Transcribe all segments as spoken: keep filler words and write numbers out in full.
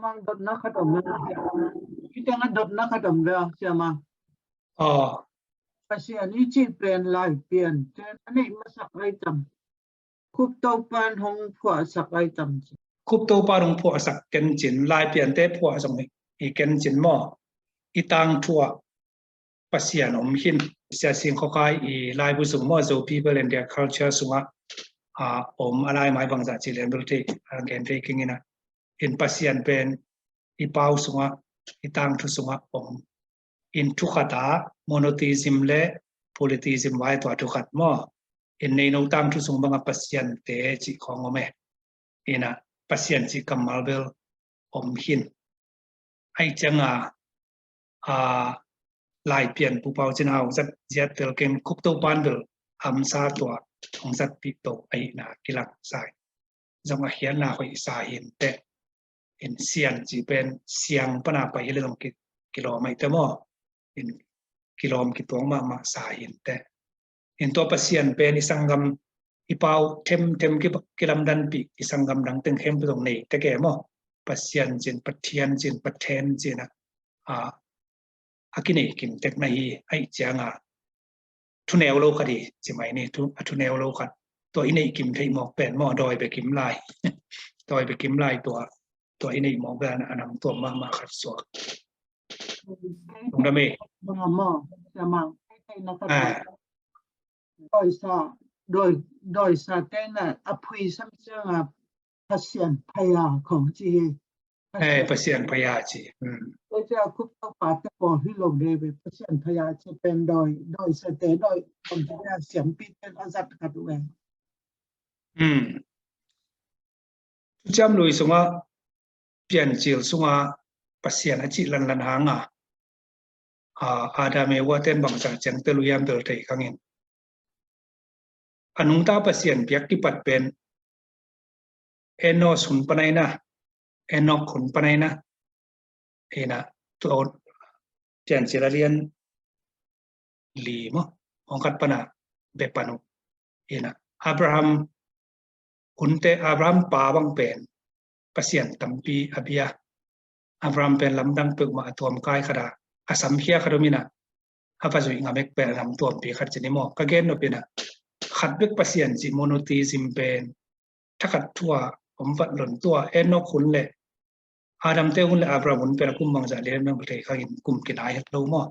Siamang, dotna khat om ve. Hih tengah dotna khat om ve, Siamang. Aw. Pasian i cih pen Laipian ten a neih masak ai tam? Khup Topan hong phuahsak ai tam ci? Khup Topan hong phuahsak kencin, Laipiante phuah zong hi, hi kencin maw? I tangthu ah Pasian om hi in. Sia Sing Khawkai i laibu sung maw, Zo People and Their Culture sungah, a, om a, laimai bangzah ci lian bel thei, a, gen thei keng in a. In Pasian pen i pau sungah, i tangthu sungah om. In thu khat ah monotheism le polytheism vai tua thu khat maw. In neino tangthu sung bangah Pasiante cih khawng om e. In a, Pasian cih kammal bel om hi in. Ahih ciangin a, a, Laipian Pu Pau Cin Hau zat ziat vel keng, Khup Topan vel hamsa tua hong zatpih to ahihna kilang sa hi. Zong a khiatna hoih sa hi inteh. In Sian cih pen siang pan a pai hi leh zong ki, kilawm ahih teh maw. In kilawm kituak mahmah sa hi inteh. In tua Pasian pen i sanggam, i pau themthem ki, kilamdanpih i sanggam dang teng khempeuh zong nei tek e maw. Pasian cin, Pathian cin, Pathen cin a, a, a kinei kim tek na hi. Ahih ciangin thuneu lo khat hi ci mai ni, thu, a thuneu lo khat. Tua i neih kim theih mawk pen maw, dawi bia kim lai. Dawi bia kim lai tua, tua i neih mawk bia a nam tuam mahmah khat suak. Lungdam e. Bang a maw, Siamang, kei theihna khat. Ah. Dawisa, dawi, dawisa te in a phuisam ciangin Pasian phaya khong ci hi. Eh, Pasian phaya ci. Hmm. Tua ciang Khup Topa te pawl hi lo de ve, Pasian phaya ci pen dawi, dawisa te, dawi, khong ci a siampi ten a zat khat uh e. Hmm. Thuciam Lui sungah Piancil sungah Pasian a cih lanlan hang a, a, Adam Eva ten bangzah ciang tel uh hiam bel thei keng in. A nungta Pasian piak kipat pen Enos hun pan a hi na, Enok hun pan a hi na, hi na, tua Piancil a lian li maw, hong khat pan a beh pan uh. Hi na, Abraham hunte, Abraham pa bang pen Pasian tampi a bia. Abraham pen lamdang peuhmah a tuamkai khat a, a samkhia khat om in a, a va zuih ngam ek pen a nam tuampi khat ci ni maw. Ka gen nop in a, khat bek Pasian cih monotheism pen thakhat thu a om vat lon tua, Enok hun le Adam te hun le Abraham hun pen a kum bangzah lian bang thei keng in, kum kinai het lo maw.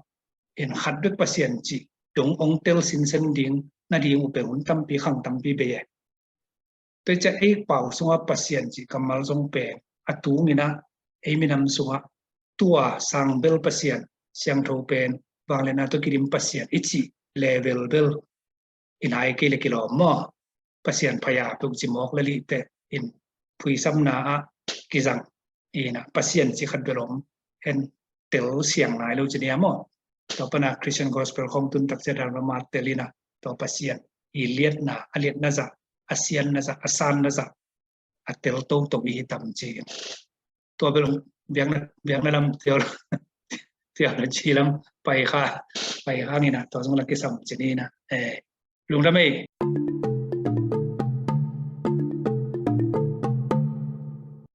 In khat bek Pasian cih dong hong tel sinsen ding na ding uh pen hun tampi khang tampi bei e. Tua ciang ei pau sungah Pasian cih kammal zong pen a tung in a, ei minam sungah tua sang bel Pasian, siangtho pen, vangliatna tawh kidim Pasian i cih level bel i nai kei leh kilawm maw. Pasian phaya peuh ci mawk leh lih teh in phuisamna ah kizang in a, Pasian cih khat bel om hen, tel siang nai lo ci ni a maw. Tua pan a Christian gospel khong tun tak ciang a tel in a, tua Pasian i liatna, a liatna zah, a sianna zah, a sanna zah a tel toto i hi tam ci in. Tua bel biakna, biakna lam theo-, theology lam pai kha, pai kha in a, tua zong la kisam ci ni in a. Eh, lungdam e.